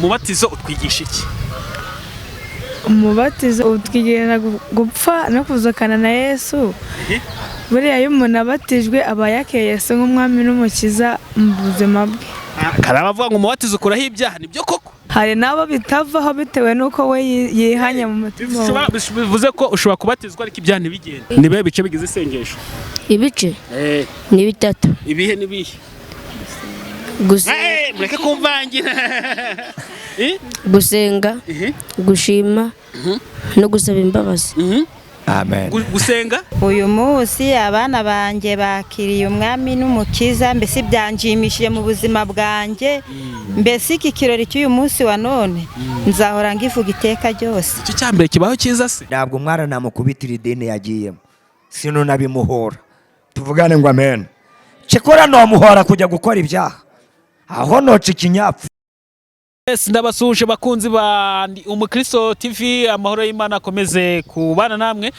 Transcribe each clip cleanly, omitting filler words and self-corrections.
Umubatizo utwigisha iki? Umubatizo utwigisha gupfa no kuzukana na Yesu. Buriya iyo umuntu abatijwe aba yakeye Yesu nk'umwami n'umukiza mu buzima bwe. Hari abavuga ngo umubatizo ukuraho ibyaha, nibyo koko? Hari n'abo bitavaho bitewe n'uko we yihanye mu mutima we. Bivuze ko ushobora kubatizwa ariko ibyaha ntibigende. Ni ibihe bice bigize isengesho? Ibice ni bitatu. Ibihe n'ibihe? Mureke kumvangira. Gusenga, gushima no gusaba imbabazi. Amen. Gusenga. Uyu munsi abana banjye bakiriye umwami n'umukiza, mbese byanshimishije mu buzima bwanjye. Mbese iki kirori cy'uyu munsi wa none nzahora ngivuga iteka ryose. Icyo cya mbere kibaho cyiza se? Ntabwo umwana namukubitira ideni yagiyemo, sino nabimuhora. Tuvugane ngo amen. Cyakora nomuhora kujya gukora ibyaha, aho noca ikinyapfu. Yes, ndabasuhuje bakunzi ba Ndi Umukristo TV, amahoro y'Imana akomeze kubana namwe.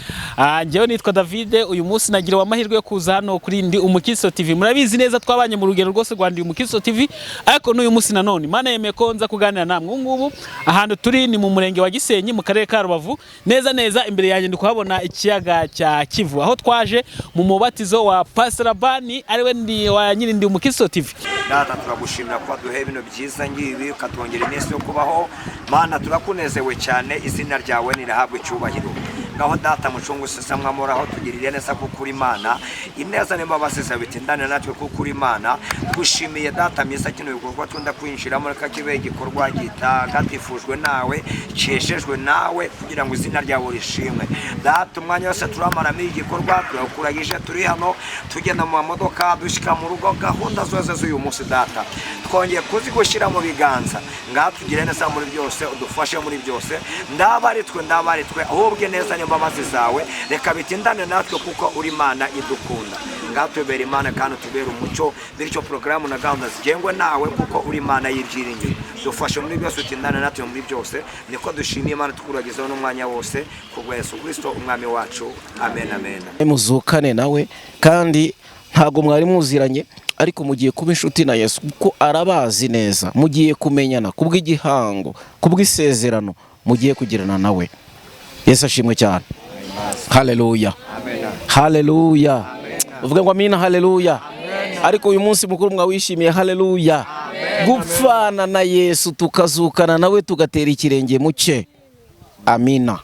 Njyewe nitwa David, uyu munsi nagiriwe amahirwe yo kuza hano kuri Ndi Umukristo TV. Murabizi neza twabanye mu rugero rwose rwa Ndi Umukristo TV, ariko n'uyu munsi nanone Imana yemeye ko nza kuganira namwe. Ubu ngubu ahantu turi ni mu murenge wa Gisenyi mu karere ka Rubavu, neza neza imbere yanjye ndi kuhabona ikiyaga cya Kivu, aho twaje mu mubatizo wa Pastor Labani, ariwe ndi wa nyiri Ndi Umukristo TV. Data, turagushimira ko waduhaye bino byiza ngibi, ukatwongera iminsi yo kubaho. Mana, turakunezewe cyane, izina ryawe nirahabwa icyubahiro. Ngaho Data mucunguzi samwamoraho, tugirire neza kuko uri Imana. Ineza n'imbabazi zawe bitindane natwe kuko uri Imana. Gushimiye Data mwiza, kino gikorwa tunda kwinjiramo reka kibe igikorwa gitagatifujwe nawe, cyeshejwe nawe, kugira ngo izina ryawe rishimwe. Data, umwanya wose turamaramo igikorwa turawukuragije, turi hano, tugenda mu mamodoka, dushyika mu rugo, gahunda zose z'uyu munsi Data twongeye kuzigushyira mu biganza. Ngaha tugire neza muri byose, udufashe muri byose. Ndaba ari twe, ndaba ari twe, ahubwo neza n'imbabazi zawe reka bitindane natwe kuko uri Imana idukunda. Ngaha tubere Imana kandi tubere umucyo, bityo porogaramu na gahunda zigengwe nawe kuko uri Imana y'ibyiringiro. Dufashe muri byose, utindane natwe muri byose. Niko dushimiye Imana, tukuragezaho n'umwanya wose kubwa Yesu Kristo umwami wacu. Amen, amen. Muzukane nawe, kandi ntabwo mwari muziranye, ariko mugiye kuba inshuti na Yesu kuko arabazi neza. Mugiye kumenyana kubw'igihango, kubw'isezerano mugiye kugirana nawe. Yesu ashimwe cyane. Haleluya, haleluya. Uvuge ngo amina, haleluya. Ariko uyu munsi mukuru mwawishimiye? Haleluya. Gupfana na Yesu tukazukana nawe, tugatera ikirenge mu cye. Amina.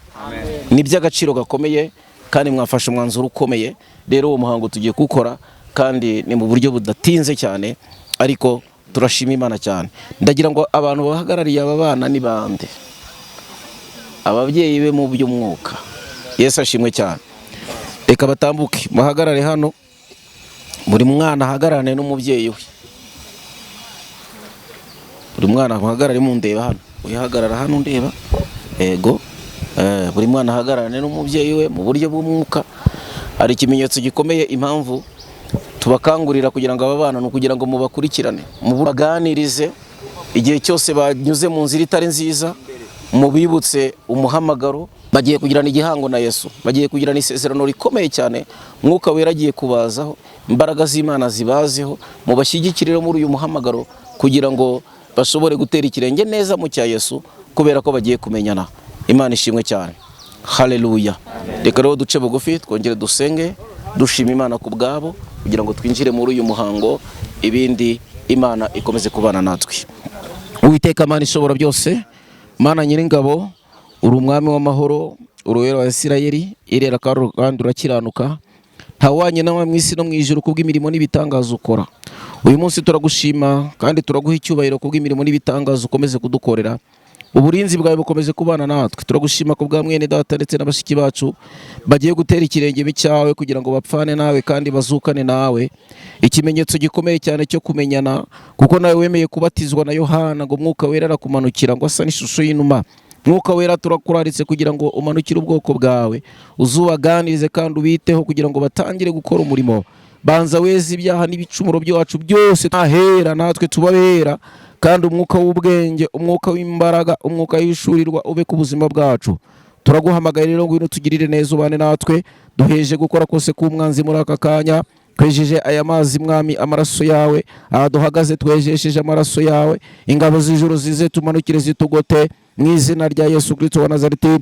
Ni iby'agaciro gakomeye kandi mwafashe umwanzuro ukomeye. Rero uwo muhango tugiye kuwukora kandi ni mu buryo budatinze cyane, ariko turashima Imana cyane. Ndagira ngo abantu bahagarariye aba bana ni bande? Ababyeyi be mu by'umwuka. Yesu ashimwe cyane. Reka batambuke, muhagarare hano, buri mwana ahagararane n'umubyeyi we. Buri mwana ahagarare mundeba hano, uyihagarara hano ndeba. Yego. Buri mwana ahagararane n'umubyeyi we mu buryo bw'umwuka. Hari ikimenyetso gikomeye. Impamvu tubakangurira kugira ngo aba bana ni ukugira ngo mubakurikirane, mubaganirize igihe cyose banyuze mu nzira itari nziza, mubibutse umuhamagaro. Bagiye kugirana igihango na Yesu, bagiye kugirana isezerano rikomeye cyane. Mwuka Wera agiye kubazaho, imbaraga z'Imana zibazeho. Mubashyigikire muri uyu muhamagaro kugira ngo bashobore gutera ikirenge neza mu cya Yesu, kubera ko bagiye kumenyana. Imana ishimwe cyane. Haleluya. Reka rero duce bugufi, twongere dusenge, dushima Imana ku bwabo, kugira ngo twinjire muri uyu muhango, ibindi Imana ikomeze kubana natwe. Uwiteka Mana ishobora byose, Mana nyiringabo, uri umwami w'amahoro, uri Uwera wa Isirayeli, irera kandi urakiranuka. Ntawanye nawe mu isi no mu ijuru kubw'imirimo n'ibitangaza ukora. Uyu munsi turagushima kandi turaguha icyubahiro kubw'imirimo n'ibitangaza ukomeze kudukorera. Uburinzi bwawe bukomeze kubana natwe. Turagushima ku bwa mwene data ndetse na bashiki bacu bagiye gutera ikirenge cyawe kugira ngo bapfane nawe kandi bazukane nawe. Ikimenyetso gikomeye cyane cyo kumenyana, kuko nawe wemeye kubatizwa na Yohana, ngo Mwuka Wera arakumanukira ngo asa n'ishusho y'inuma. Mwuka Wera, turakuraritse kugira ngo umanukire ubwoko bwawe, uzubaganirize kandi ubiteho kugira ngo batangire gukora umurimo. Banza weze ibyaha n'ibicumuro byacu byose, ahera natwe tubabera, kandi umwuka w'ubwenge, umwuka w'imbaraga, umwuka w'ishurirwa ube ku buzima bwacu. Turaguhamagaye rero, ngwino tugirire neza, ubane natwe. Duheje gukora kose k'umwanzi muri aka kanya. Twejeje aya mazi, Mwami, amaraso yawe. Aha duhagaze twejesheje amaraso yawe. Ingabo z'ijuru zize tumanukire zitugote mu izina rya Yesu Kristo wa Nazareti.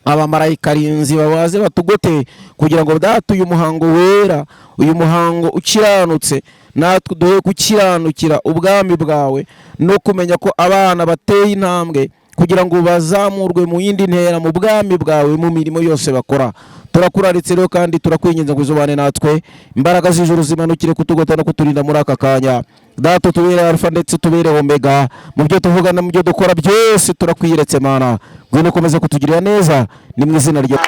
Abamarayika rinzi babaze batugote, kugira ngo Data, uyu muhango wera, uyu muhango ukiranutse, natwe duhe gukiranukira ubwami bwawe no kumenya ko abana bateye intambwe kugira ngo bazamurwe mu yindi ntera mu bwami bwawe mu mirimo yose bakora. Turakuraritse rero kandi turakwinginze ngo uzubane natwe, imbaraga z'ijuru zimanukire kutugota no kuturinda muri aka kanya. Data, tubere Alfa ndetse tubere Omega mu byo tuvuga no mu byo dukora byose. Turakwiyeretse Mana, ngwino ukomeze kutugirira neza, ni mu izina rya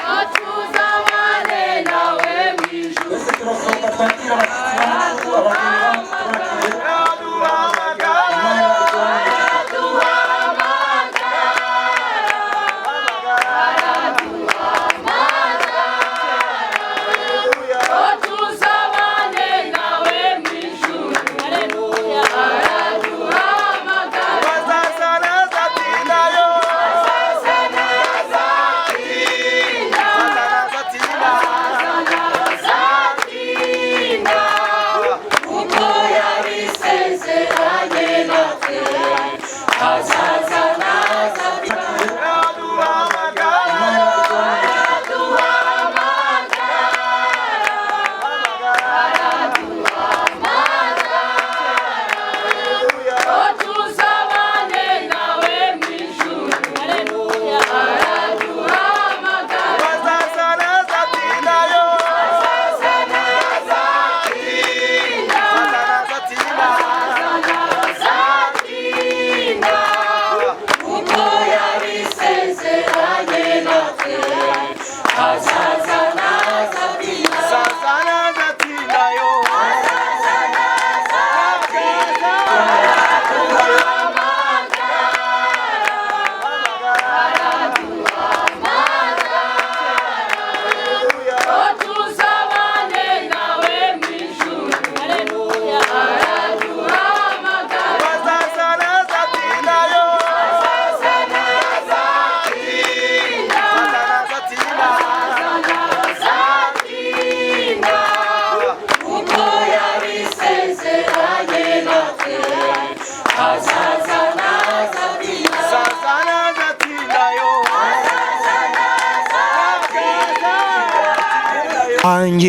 Turasohoka twakira abashyitsi bacu, abageni bacu tubakire. Imana iduhe.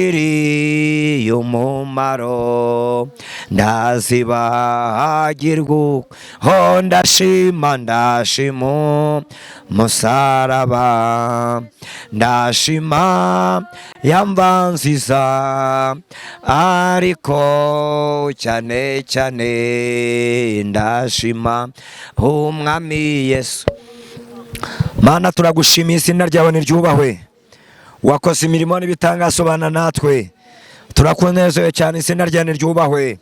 Angiriye umumaro ndazibagirwa, ho ndashima, ndashima musaraba, ndashima yamba nziza, ariko cyane cyane ndashima Umwami Yesu. Mana, turagushimiye, izina ryawe niryubahwe. Wakoze imirimo n'ibitangazo, bana natwe, turakunezerewe cyane, izina ryawe niryubahwe.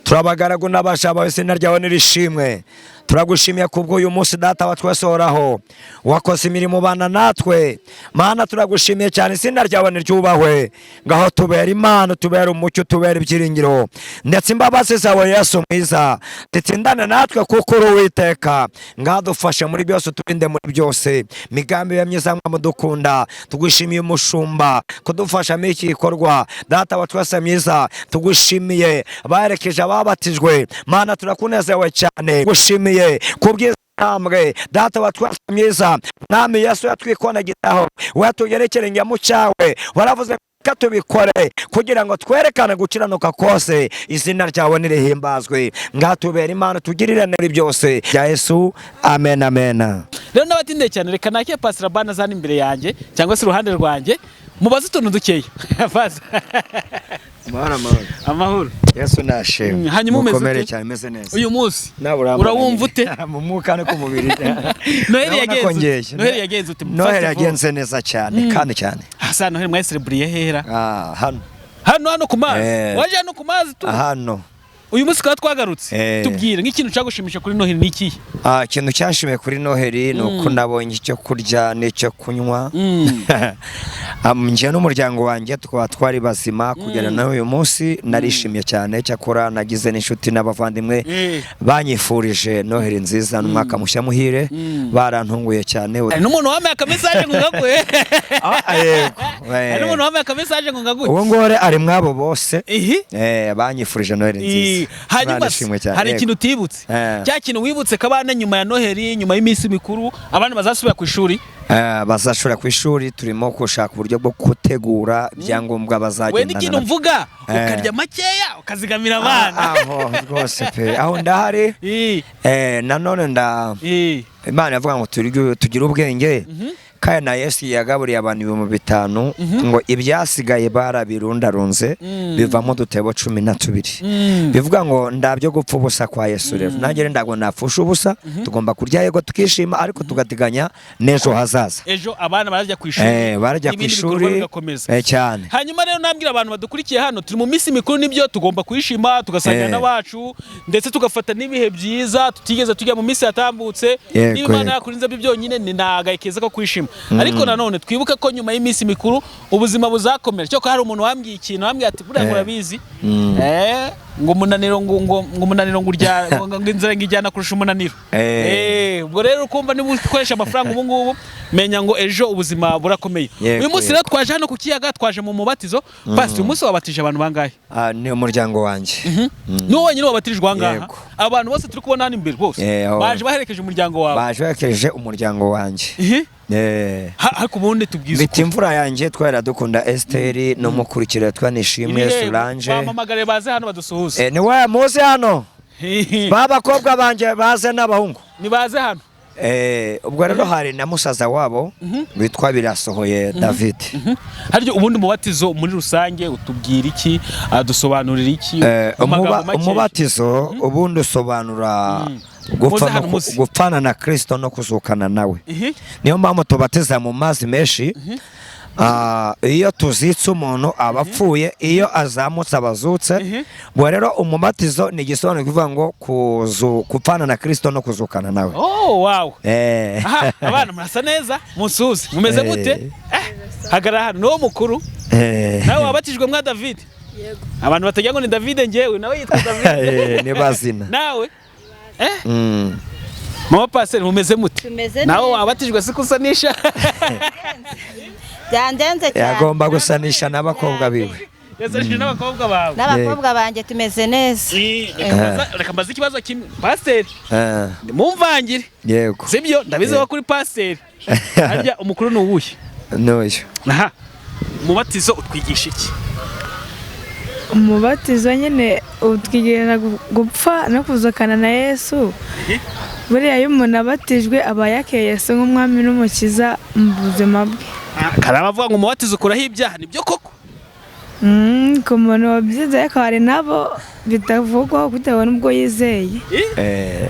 Turabagaragu n'abasha bawe, izina ryawe nirishimwe. Turagushimiye kubwo uyu munsi, Data wa twese uhoraho, wakoze imirimo, bana natwe. Mana, turagushimiye cyane, izina ryawe niryubahwe. Ngaho tubera Imana, tubera umucyo, tubera ibyiringiro, ndetse imbabazi zawe, Yesu mwiza, zitsindane natwe kuko uri Uwiteka. Ngadufashe muri byose, turinde muri byose, migambi ya myiza mudukunda. Tugushimiye umushumba kudufasha muri iki gikorwa. Data wa twese mwiza, tugushimiye baherekeje ababatijwe. Mana, turakunezewe cyane, gushimiye kubwiza ntambwe. Data wa twese mwiza, Mwami Yesu yatwikonagiraho, watugerekere ingemu cyawe, waravuze reka tubikore kugira ngo twerekane gukiranuka kose. Izina ryawe nirihimbazwe. Ngatubera Imana, tugirire muri byose bya Yesu. Amen, amen. Rero n'abatindiye cyane, reka nake Pastor Bana zana imbere yanjye cyangwa se iruhande rwanjye, mubaze utuntu dukeya. Pastor. Amahoro, amahoro. Amahoro. Yesu nashimwe. Hanyuma umeze Mukomere ute? cyane, meze neza. Uyu munsi Nawe urambona urawumva nyine. ute? Mu mwuka no ku mubiri. Noheli Urabona ko yagenze ngeye. ute? Noheli yagenze ute? Noheli First of all. yagenze neza cyane kandi cyane. Hasa Noheli mwayisereburiye hera? Ah, hano. Hano ku mazi? Eh. Waje hano ku mazi tu? Hano. Uyu munsi tukaba twagarutse. Eh. Tubwire nk'ikintu cyagushimisha kuri Noheli ni ikihe? Ah, ikintu cyashimiye kuri Noheli ni uko nabonye icyo kurya n'icyo kunywa. Njye n'umuryango wanjye tukaba twari bazima kugera n'uyu munsi. Narishimye cyane, cyakora nagize n'inshuti n'abavandimwe banyifurije Noheli nziza n'umwaka mushya muhire, barantunguye cyane. Hari n'umuntu wambaye akamesaje ngo ngaguhe. Ah, yego. Hari n'umuntu wambaye akamesaje ngo ngaguhe. Uwo ngore ari mwabo bose. Ihi. Banyifurije Noheli nziza. Hanyuma Imana se, ishimwe cyane. hari Yego. ikintu utibutse, cya kintu wibutse ko abana nyuma ya Noheli, nyuma y'iminsi mikuru, abana bazasubira ku ishuri. Bazashobora ku ishuri, turimo gushaka uburyo bwo gutegura ibyangombwa We bazagendana n'ikintu nabyo. mvuga, ukarya makeya ukazigamira abana. Aho rwose pe, aho ndahari. Nanone nda Imana yavuga ngo tugire ubwenge, kandi na Yesu yagaburiye abantu 5000, ngo ibyasigaye barabirundarunze bivamo udutebo 12. Bivuga ngo ndabyo gupfa ubusa kwa Yesu. Rero nanjye rero ntabwo napfusha ubusa. Tugomba kurya, yego, tukishima, ariko tugateganya n'ejo hazaza. Ejo abana barajya ku ishuri, Barajya ku ibindi bikorwa ishuri. bigakomeza. Cyane. Hanyuma rero nambwira abantu badukurikiye hano, turi mu minsi mikuru, nibyo, tugomba kuyishima, tugasangira n'abacu, ndetse tugafata n'ibihe byiza tutigeze tujya mu minsi yatambutse. Niba Imana yakurinze byo byonyine ni nagaye keza ko kwishima. Ariko nanone twibuke ko nyuma y'iminsi mikuru ubuzima buzakomera. Cyoko hari umuntu wambwiye ikintu, wambwiye ati buriya murabizi, ngo umunaniro ngo umunaniro ngo urya ngo inzara ngo ijyana kurusha umunaniro. Ubwo rero ukumva niba ukoresha amafaranga ubu ngubu, menya ngo ejo ubuzima burakomeye. Uyu munsi rero twaje hano ku kiyaga, twaje mu mubatizo. Pastor, uyu munsi wabatije abantu bangahe? Ah, ni umuryango wanjye. Niwo wenyine wabatirijwe aha ngaha? Yego. Abantu bose turi kubona hano imbere bose baje baherekeje umuryango wawe? Baje baherekeje umuryango wanjye. Ariko ubundi tubwize Mfite imfura yanjye twari dukunda Esteri, n'umukurikira twanishimwe Solange. Bampamagare baze hano badusuhuze. Ni we muze hano, ba bakobwa banjye baze n'abahungu. Nibaze hano. Ubwo rero hari na musaza wabo witwa Birasohoye David. Harya ubundi umubatizo muri rusange utubwira iki, adusobanurira iki mu magambo makeya? Umubatizo ubundi usobanura gupfa Muze no hano, muze. gupfana na Kristo no kuzukana nawe. Niyo mpamvu tubatiza mu mazi menshi. Iyo tuzitse umuntu aba apfuye, iyo azamutse aba azutse. Ubwo rero umubatizo ni igisobanuro kivuga ngo gupfana na Kristo no kuzukana nawe. Oh, wow. Aha, abana murasa neza, munsuhuze. Mumeze mute? Hagarara hano, niwo mukuru. Nawe wabatijwe mwa David? Yego. Abantu batagira ngo ni David, njyewe nawe yitwa David. Ni bazina. Nawe? Mama Pastor, mumeze mute? Tumeze Nawe neza. wabatijwe, siko usanisha? Byandenze cyane. Yagomba gusanisha n'abakobwa biwe. Yasanishije n'abakobwa bawe. N'abakobwa banjye tumeze neza. Reka mbaze ikibazo kimwe. Pastor, mumvangire. Yego. Sibyo, ndabizi ko kuri pastor. Harya umukuru ni uwuhe? N'uyu. Aha. Umubatizo utwigisha iki? Umubatizo nyine utwigisha gupfa no kuzukana na Yesu. Buriya iyo umuntu abatijwe aba yakeye Yesu nk'umwami n'umukiza mu buzima bwe. Hari abavuga ngo umubatizo ukuraho ibyaha, nibyo koko? Ku muntu wabyizeye, ariko hari n'abo bitavugwaho bitewe n'ubwo yizeye.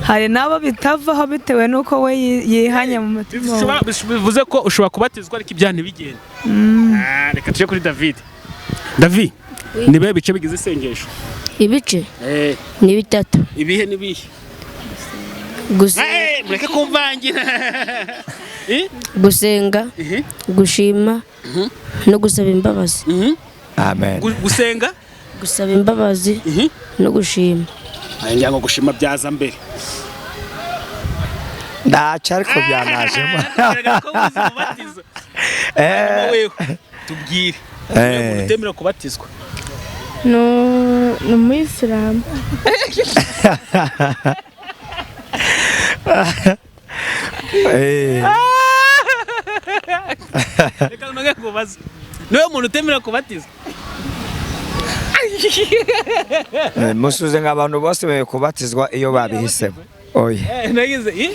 Hari n'abo bitavaho bitewe n'uko we yihanye mu mutima we. Bivuze ko ushobora kubatizwa ariko ibyaha ntibigende. Reka tujye kuri David. David, ni bihe bice bigize isengesho? Ibice ni bitatu. Ibihe n'ibihe? Mureke kumvangira. Gusenga, gushima no gusaba imbabazi. Amen. Gusenga, gusaba imbabazi no gushima. Ngira ngo gushima byaza mbere. Ntacyo ariko byanajemo. Bigaragara ko wize umubatizo. Hanyuma wewe tubwire, umuntu utemera kubatizwa? Ni umuyisilamu. Reka nongere nkubaze, niwe muntu utemera kubatizwa? Musuze nk'abantu bose bemeye kubatizwa iyo babihisemo. Oya. Nagize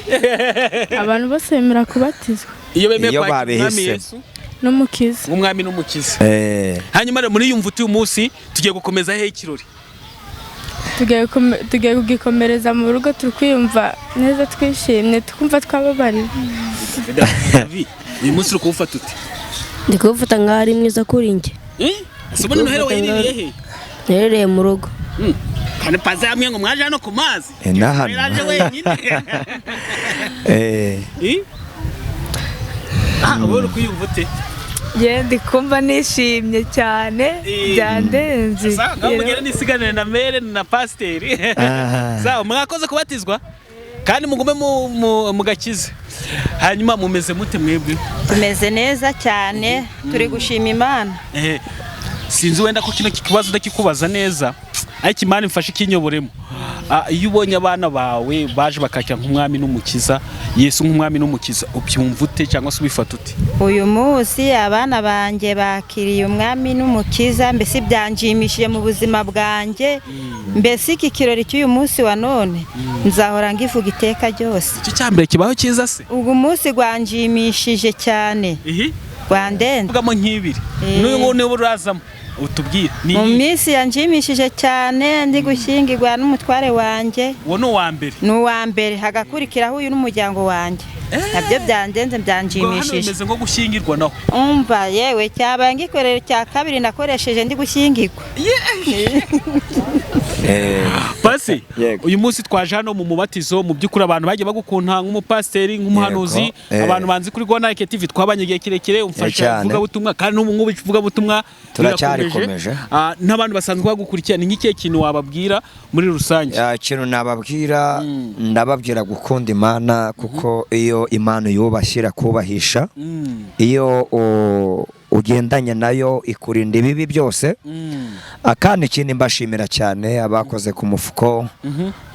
Abantu bose bemera kubatizwa iyo bemeye Iyo kwakira umwami babihisemo. Yesu n'umukiza. nk'umwami n'umukiza. Hanyuma rero muri yumva uyu munsi tugiye gukomeza hehe ikirori? Tugiye kugikomereza mu rugo, turi kwiyumva neza, twishimye, tukumva twababariwe. David, uyu munsi uri kuwufata ute? Ndi kuwufata nk'aho ari mwiza kuri njye. Ese ubundi Noheli wayiririye he? Nerereye mu rugo. Kandi paze hamwe ngo mwaje hano ku mazi. Na hano. Yaje wenyine. Ubu uri kwiyumva ute? Njye ndi kumva nishimye cyane, byandenze. Sawa, ngaho mugende nisiganire na mere na pasiteri. Sawa, mwakoze kubatizwa kandi mugume mu gakiza. Hanyuma mumeze mute mwebwe? Tumeze neza cyane, turi gushima Imana. Sinzi wenda ko kino kibazo ndakikubaza neza, ariko Imana imfashe ikinyoboremo. Iyo ubonye abana bawe baje bakakira nk'umwami n'umukiza, Yesu nk'umwami n'umukiza, ubyumva ute cyangwa se ubifata ute? Uyu munsi abana banjye bakiriye umwami n'umukiza, mbese byanshimishije mu buzima bwanjye. Mbese iki kirori cy'uyu munsi wa none nzahora ngivuga iteka ryose. Icyo cya mbere kibaho cyiza se? Uyu munsi gwanshimishije cyane, gwandenze. Vugamo nk'ibiri. N'uyu nguyu niba urazamo utubwire ni Mu iyihe? minsi yanshimishije cyane, ndi gushyingirwa n'umutware wanjye. Uwo ni uwa mbere. Ni uwa mbere, hagakurikiraho uyu n'umuryango wanjye, nabyo byandenze, Ubwo hano byanshimishije. bimeze nko gushyingirwa naho. Umva yewe, cyabaye ngikorera icya kabiri nakoresheje ndi gushyingirwa. Pasi, Yego. uyu munsi twaje hano mu mubatizo. Mu by'ukuri abantu bagiye bagukunda nk'umupasiteri, nk'umuhanuzi. Yego. Abantu banzi kuri Rwanda TV, twabanye igihe kirekire, umfasha Cyane. ivugabutumwa, kandi n'ubu ngubu ivugabutumwa Turacyarikomeje. rirakomeje. N'abantu basanzwe bagukurikira, ni nk'ikihe kintu wababwira muri rusange? Ikintu nababwira, ndababwira gukunda Imana, kuko iyo Imana yubashyira kubahisha, iyo ugendanye nayo ikurinda ibibi byose. Akandi ikindi, mbashimira cyane abakoze ku mufuko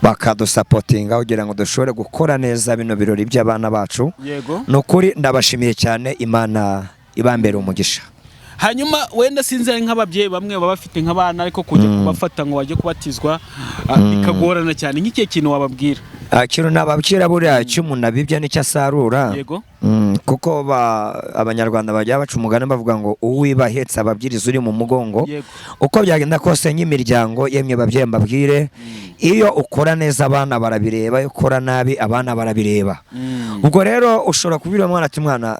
bakadusapotinga kugira ngo dushobore gukora neza bino birori by'abana bacu. Ni ukuri ndabashimiye cyane, Imana ibambere umugisha. Hanyuma wenda sinzi, hari nk'ababyeyi bamwe baba bafite nk'abana, ariko kujya kubafata ngo bajye kubatizwa bikagorana cyane. Nk'ikihe kintu wababwira? Ikintu nababwira, buriya icyo umuntu abibye nicyo asarura. Kuko Abanyarwanda bajya baca umugani bavuga ngo uwiba ahetse ababwiriza uri mu mugongo. Uko byagenda kose, nk'imiryango, yemwe babyeyi mbabwire, iyo ukora neza abana barabireba, iyo ukora nabi abana barabireba. Ubwo rero ushobora kubwira umwana ati mwana,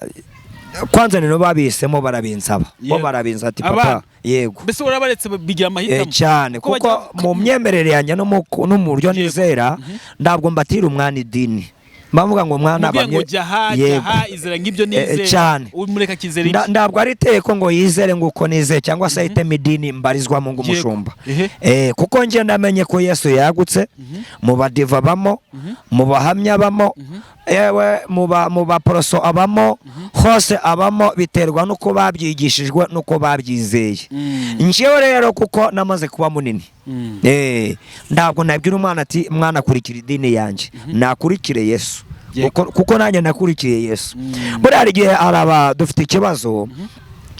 kwanza nino babihisemo, barabinsaba bo, barabinsa ati papa. Abana. Yego. Mbese urabaretse bigira amahitamo? Cyane. Ko Kuko bajya- mu myemerere yanjye no mu buryo nizera, ntabwo mbatira umwana idini, mbavuga ngo umwana Mubwiye ngo jya aha, jya aha, izera nk'ibyo nizera. Cyane. Umureka akizera iki? Ntabwo ari iteko ngo yizere ngo uko nizeye, cyangwa se ahitemo idini mbarizwamo ng'umushumba. Kuko njye namenye ko Yesu yagutse, mu badiva abamo, mu bahamya abamo, yewe mu baporoso abamo, hose abamo, biterwa n'uko babyigishijwe n'uko babyizeye. Njyewe rero kuko namaze kuba munini, ntabwo nabwira umwana ati mwana akurikira idini yanjye, nakurikire Yesu. Kuko nanjye nakurikiye Yesu. Buriya hari igihe araba dufite ikibazo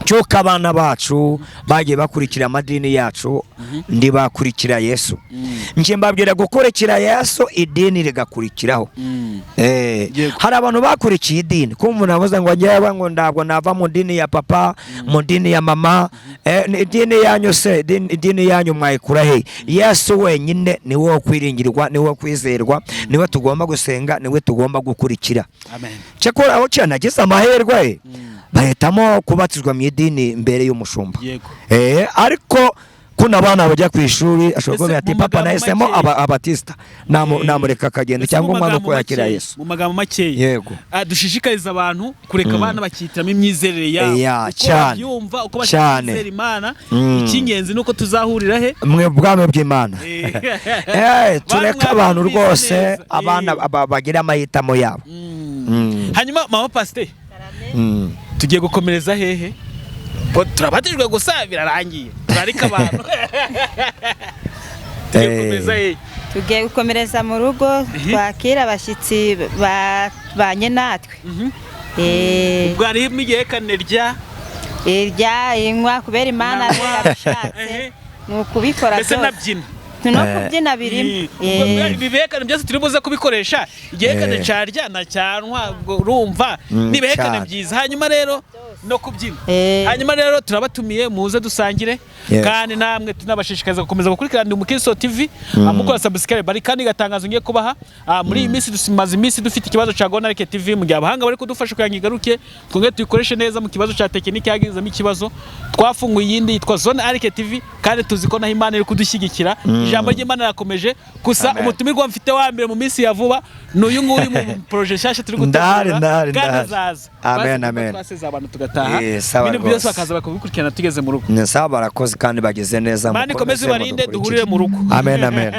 cy'uko abana bacu bagiye bakurikira amadini yacu, ntibakurikira Yesu. Njye mbabwira gukurikira Yesu, idini rigakurikiraho. Hari abantu bakurikiye idini, kuko umuntu avuze ngo njyewe ngo ntabwo nava mu dini ya papa, mu dini ya mama. Ni idini yanyu se, idini yanyu mwayikura he? Yesu wenyine ni wo kwiringirwa, ni wo kwizerwa, niwe tugomba gusenga, niwe tugomba gukurikira. Amen. Cyakora aho cyane nagize amahirwe, bahitamo kubatizwa mu idini mbere y'umushumba. Ariko kuno abana bajya ku ishuri, ashobora Mbese kuvuga ati mu papa magambo nahisemo makeya. Abatisita, namureka akagenda, Mbese cyangwa mu umwana magambo uko yakira makeya- Yesu. Mu magambo makeya, dushishikariza abantu kureka abana bakihitiramo imyizerere yabo, Ya, uko cyane. babyumva, uko bashaka Cyane. kwizera Imana. Icy'ingenzi ni uko tuzahurira he? Mwe bwami bw'Imana. Tureke Bantu abantu mwabyumvise rwose, neza. abana bagira amahitamo yabo. Hanyuma mama pasiteri, tugiye gukomereza hehe? Ko turabatijwe gusa birarangiye, turarika abantu, tugiye gukomereza hehe? Tugiye gukomereza mu rugo, twakira abashyitsi babanye natwe. Ubwo harimo igihekane rya Irya inywa kubera Imana Nanywa. yarabishatse, ni ukubikora Mbese byose. nabyina. No kubyina birimo. Ubwo ibihekane byose turi buze kubikoresha, igihekane carya na cyanwa, ubwo urumva ni ibihekane Cyane. byiza. Hanyuma rero no kubyina. Hanyuma rero turabatumiye, muze dusangire. Kandi namwe tunabashishikariza gukomeza gukurikirana Ndi Umukristo TV, mukora subscribe. Bari kandi gatangazo ngiye kubaha, muri iyi minsi dusimaze iminsi dufite ikibazo cya Gonarike TV, mu gihe abahanga bari kudufasha kugira ngo igaruke twongere tuyikoreshe neza. Mu kibazo cya tekinike yagizemo ikibazo, twafunguye iyindi yitwa Zone Arike TV, kandi tuzi ko naho Imana iri kudushyigikira. Ijambo ry'Imana rirakomeje gusa. Amen. Umutumirwa mfite wa mbere mu minsi ya vuba ni uyu nguyu mu projet nshyashya turi Ndahari, gutegura, ndahari, kandi ndahari. azaza. Amen, Basi amen. Twaseze abantu tugataha. Sawa Ibintu byose rwose. bakaza bakabikurikirana tugeze mu rugo. Ni sawa, barakoze kandi bageze neza. Imana ikomeze Mukomeze ibarinde, mudukurikire. duhurire mu rugo. Amen, amen.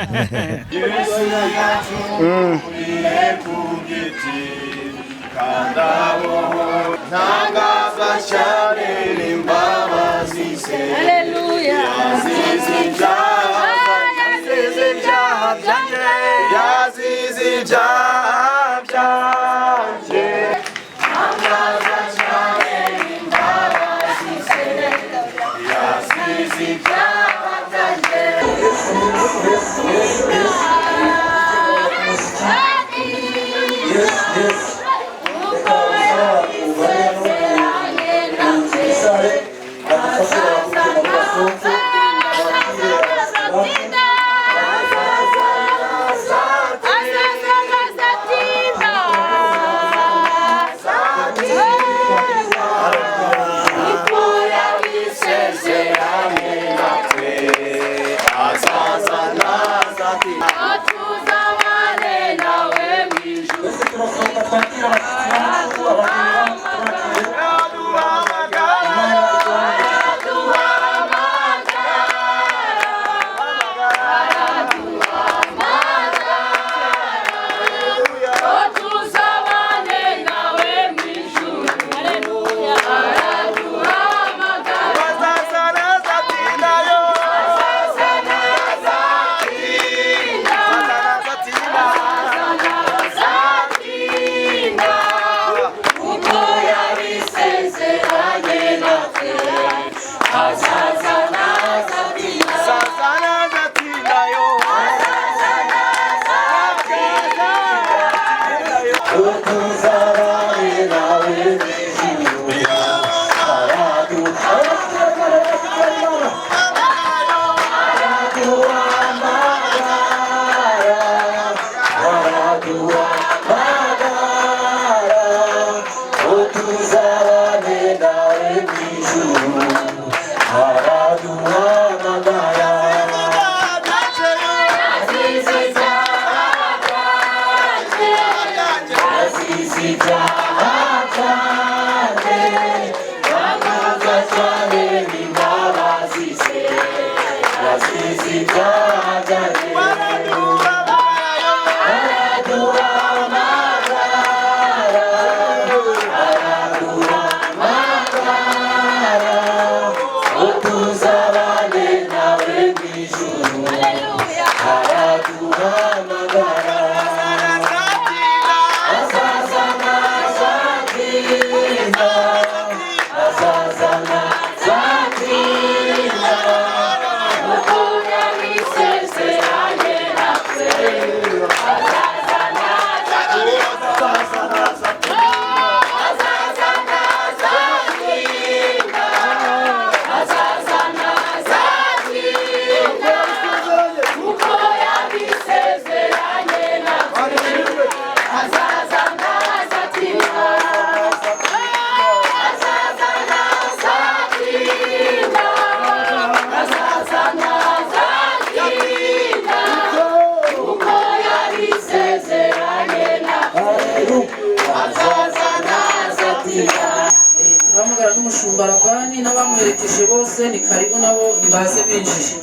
Turahamagara n'umushumba Rabani n'abamuherekeje bose, ni karibu nabo nibaze binjiye.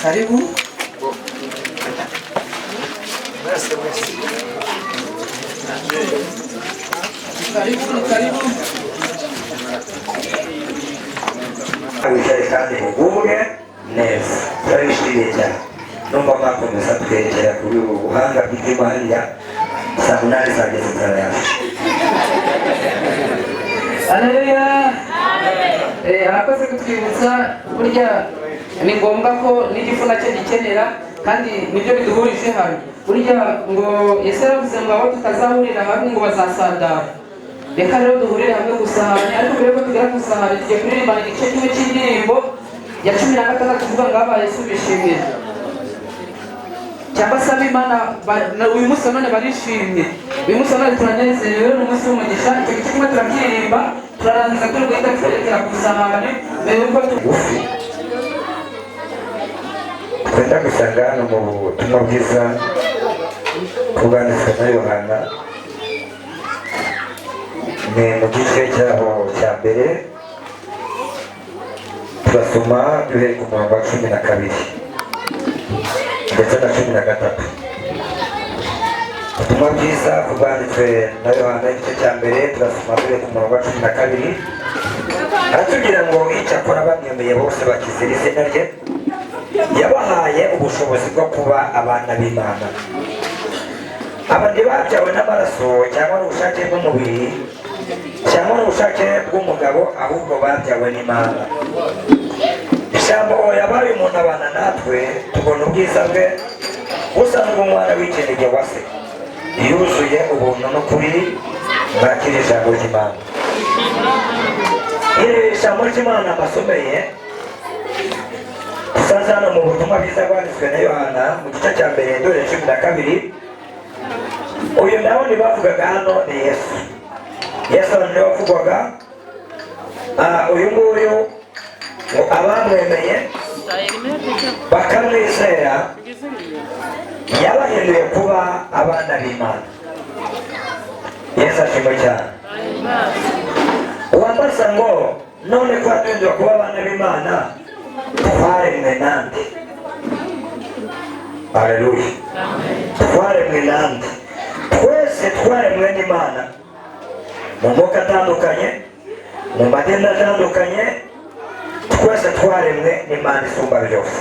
Karibu. Karibu, ni karibu. Wicare kandi mugubwe neza, turabishimiye cyane. Numva mwakomeza twerekera kuri ubu buhanga bw'ibyuma hariya, saa 8 zageze inzara yacu. Haleluya. Arakoze kutwibutsa, burya ni ngombwa ko n'igifu nacyo gikenera, kandi nibyo biduhurije hano. Burya ngo Yesu yaravuze ngo abo tutazahurira hamwe ngo bazasandara. Reka rero duhurire hamwe ku isahani, ariko mbere yuko tugera ku isahani tugiye kuririmbana igice kimwe cy'indirimbo ya 16 tuvuga ngo aba Yesu bishimiye. Cyangwa se ab'Imana uyu munsi wa none barishimye, uyu munsi wa none turanezerewe, ni umunsi w'umugisha. Icyo gice kimwe turakiririmba, turarangiza turi guhita twerekera ku isahani mbere yuko Bugufi twenda gusanga hano mu butumwa bwiza kubwanditswe na Yohana Ni mu gice cyaho cya mbere, turasoma duhereye ku murongo wa 12 ndetse na 13. Ubutumwa bwiza bwanditswe na Yohana, igice cya mbere, turasoma duhereye ku murongo wa 12. Aratubwira ngo: "Icyakora bamwemeye bose, bakizera izina rye, yabahaye ubushobozi bwo kuba abana b'Imana. Aba ntibabyawe n'amaraso cyangwa n'ubushake bw'umubiri cyangwa n'ubushake bw'umugabo, ahubwo babyawe n'Imana. Ijambo yabaye umuntu abana natwe, tubona ubwiza bwe busa n'ubw'umwana w'ikinege wa se, yuzuye ubuntu n'ukuri." Mwakira ijambo ry'Imana. Iri jambo ry'Imana mbasomeye dusanze hano mu butumwa bwiza bwanditswe na Yohana mu gice cya mbere, dore 12. Uyu nawe ntibavugaga hano ni Yesu. Yesu niwe wavugwaga. Uyu nguyu ngo abamwemeye bakamwizera, yabahinduye kuba abana b'Imana. Yesu ashimwe cyane. Wambaza ngo: "None ko yaduhinduye kuba abana b'Imana, twaremwe nande?" Haleluya! Twaremwe nande? Twese twaremwe n'Imana mu moko atandukanye, mu madini atandukanye. Twese twaremwe n'Imana isumba byose.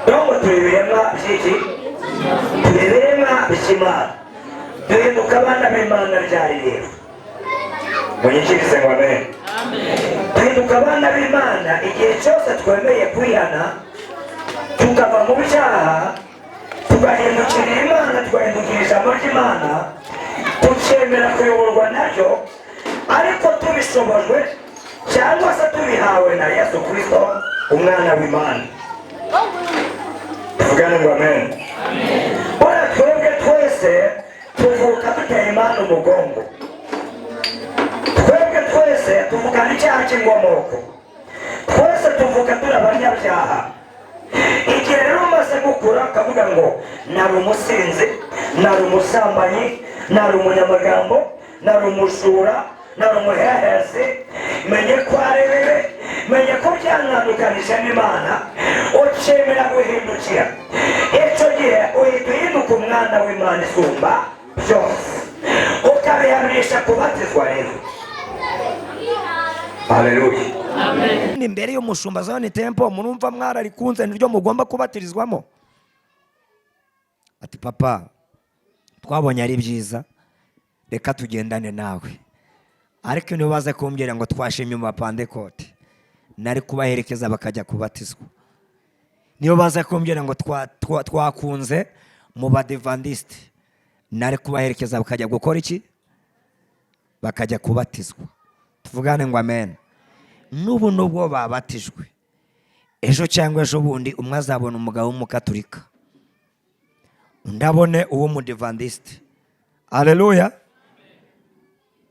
Donc turi ibiremwa by'iki? Turi ibiremwa by'Imana. Duhinduka abana b'Imana ryari rero? Munyikirize ngo amen. Duhinduka abana b'Imana igihe cyose twemeye kwihana, tukava mu byaha, tugahindukirira Imana, tugahindukira ijambo ry'Imana, tukemera kuyoborwa naryo, ariko tubishobojwe cyangwa se tubihawe na Yesu Kirisito, umwana w'Imana. Tuvugane ngo amen. Buriya twebwe twese tuvuka duteye Imana umugongo. Twebwe twese tuvukana icyaha cy'inkomoko. Twese tuvuka turi abanyabyaha. Igihe rero umaze gukura ukavuga ngo: "Nari umusinzi, nari umusambanyi, nari umunyamagambo, nari umujura, nari umuhehesi, menye ko ari bibi, menye ko byantandukanije n'Imana," ukemera guhindukira, icyo gihe uhita uhinduka umwana w'Imana isumba byose, ukabihamisha kubatizwa rero. Haleluya! Imbere y'umushumba Zion Temple, murumva mwararikunze, niryo mugomba kubatirizwamo. Ati: "Papa, twabonye ari byiza, reka tugendane nawe." Ariko niba baza kumbwira ngo twashimye mu Bapandekote, nari kubaherekeza bakajya kubatizwa. Niyo baza kumbwira ngo twakunze mu Badivandisite, nari kubaherekeza bakajya gukora iki? Bakajya kubatizwa. Tuvugane ngo amen. N'ubu nubwo babatijwe, ejo cyangwa ejo bundi umwe azabona umugabo w'umukaturika, undi abone uw'umudivandisite. Aleluya!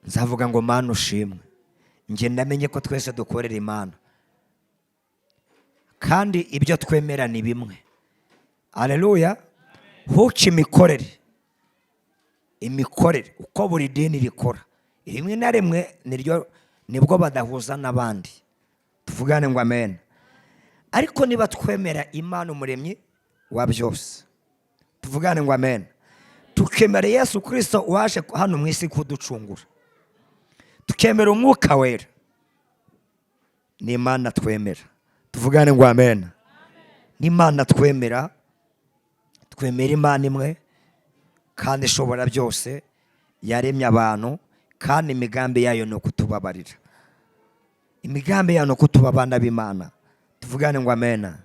Nzavuga ngo: "Mana ushimwe." Njye ndamenye ko twese dukorera Imana kandi ibyo twemera ni bimwe. Aleluya! Huca imikorere uko buri dini rikora, rimwe na rimwe niryo nibwo badahuza n'abandi. Tuvugane ngo amen. Ariko niba twemera Imana umuremyi wa byose, tuvugane ngo amen, tukemera Yesu Kirisito waje hano mu isi kuducungura, tukemera Umwuka Wera, ni Imana twemera. Tuvugane ngo amen. Ni Imana twemera. Twemera Imana imwe kandi ishobora byose, yaremye abantu, kandi imigambi yayo ni ukutubabarira, imigambi yayo ni ukutuba abana b'Imana. Tuvugane ngo amen.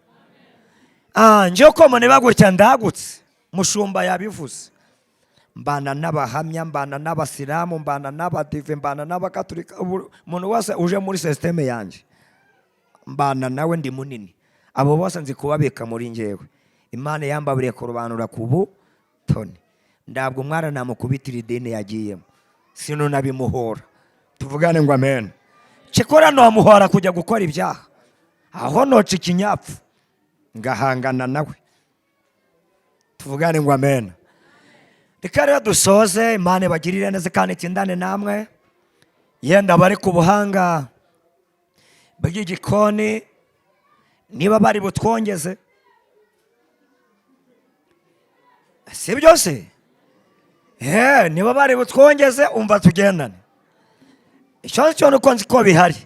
Njyewe uko mureba gutya ndagutse, mushumba yabivuze, mbana n'abahamya, mbana n'abasilamu, mbana n'abadive, mbana n'abakaturika. Umuntu wese uje muri système yanjye mbana nawe, ndi munini. Abo bose nzi kubabika muri njyewe. Imana yambaburiye kurobanura ku butoni. Ntabwo umwana namukubitira idini yagiyemo, sino nabimuhora. Tuvugane ngo amen. Cyakora namuhora kujya gukora ibyaha, aho noca ikinyapfu ngahangana nawe. Tuvugane ngo amen. Reka rero dusoze. Imana ibagirire neza kandi itindane namwe. Yenda bari ku buhanga bw'igikoni, niba bari butwongeze, si byose? Niba bari butwongeze, umva tugendane. Ikibazo cyo nuko nzi ko bihari.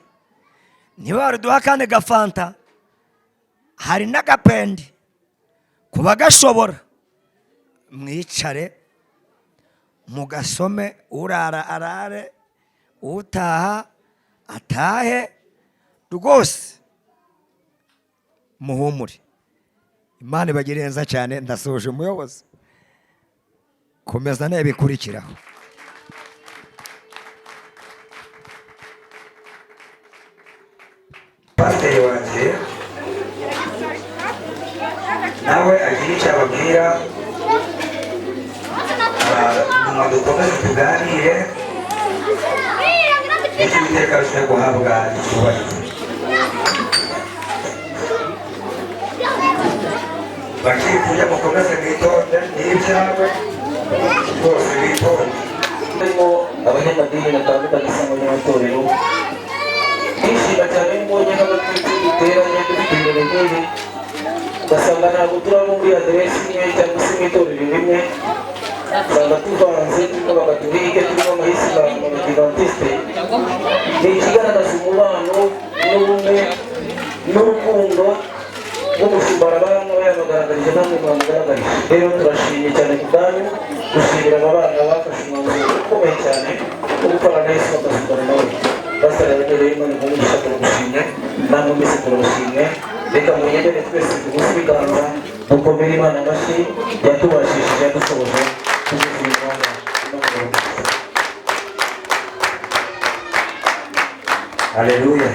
Niba bariduha kandi gafanta, hari n'agapendi ku bagashobora, mwicare mugasome, urara arare, utaha atahe, rwose muhumure. Imana ibagire neza cyane. Ndasoje, umuyobozi, komeza n'ibikurikiraho. Pasiteri wanjye nawe agira icyo ababwira, nyuma dukomeze tuganire, icyo Uwiteka arushaho guhabwa icyubahiro. Bakiri mukomeze mwitonde, ni ibyawe rwose, witonde. Harimo abanyamadini batandukanye cyangwa abanyamatorero, ndishima cyane iyo mbonye nk'abatutsi duteranye dufite ibirori nk'ibi, ugasanga ntabwo turaba muri aderesi imwe cyangwa se mu itorero rimwe, usanga tuvanze, turimo abakatolike, turimo abayisilamu, abadivantisite. Ni ikigaragaza umubano n'ubumwe n'urukundo nk'umushumba arabana aba yabagaragarije, namwe mwamugaragarije. Rero turashimye cyane ku bwanyu, dushimira aba bana bafashe umwanzuro ukomeye cyane wo gukorana na Yesu bakazukana nawe. Pasiteri yabemereye, Imana iguhe, turagushimye, namwe mwese turabashimye. Reka munyemere twese duhuze ibiganza, dukomere Imana amashyi yatubashishije, yadushoboje tugeze uyu mwanya. Imana ibahe umugisha. Haleluya.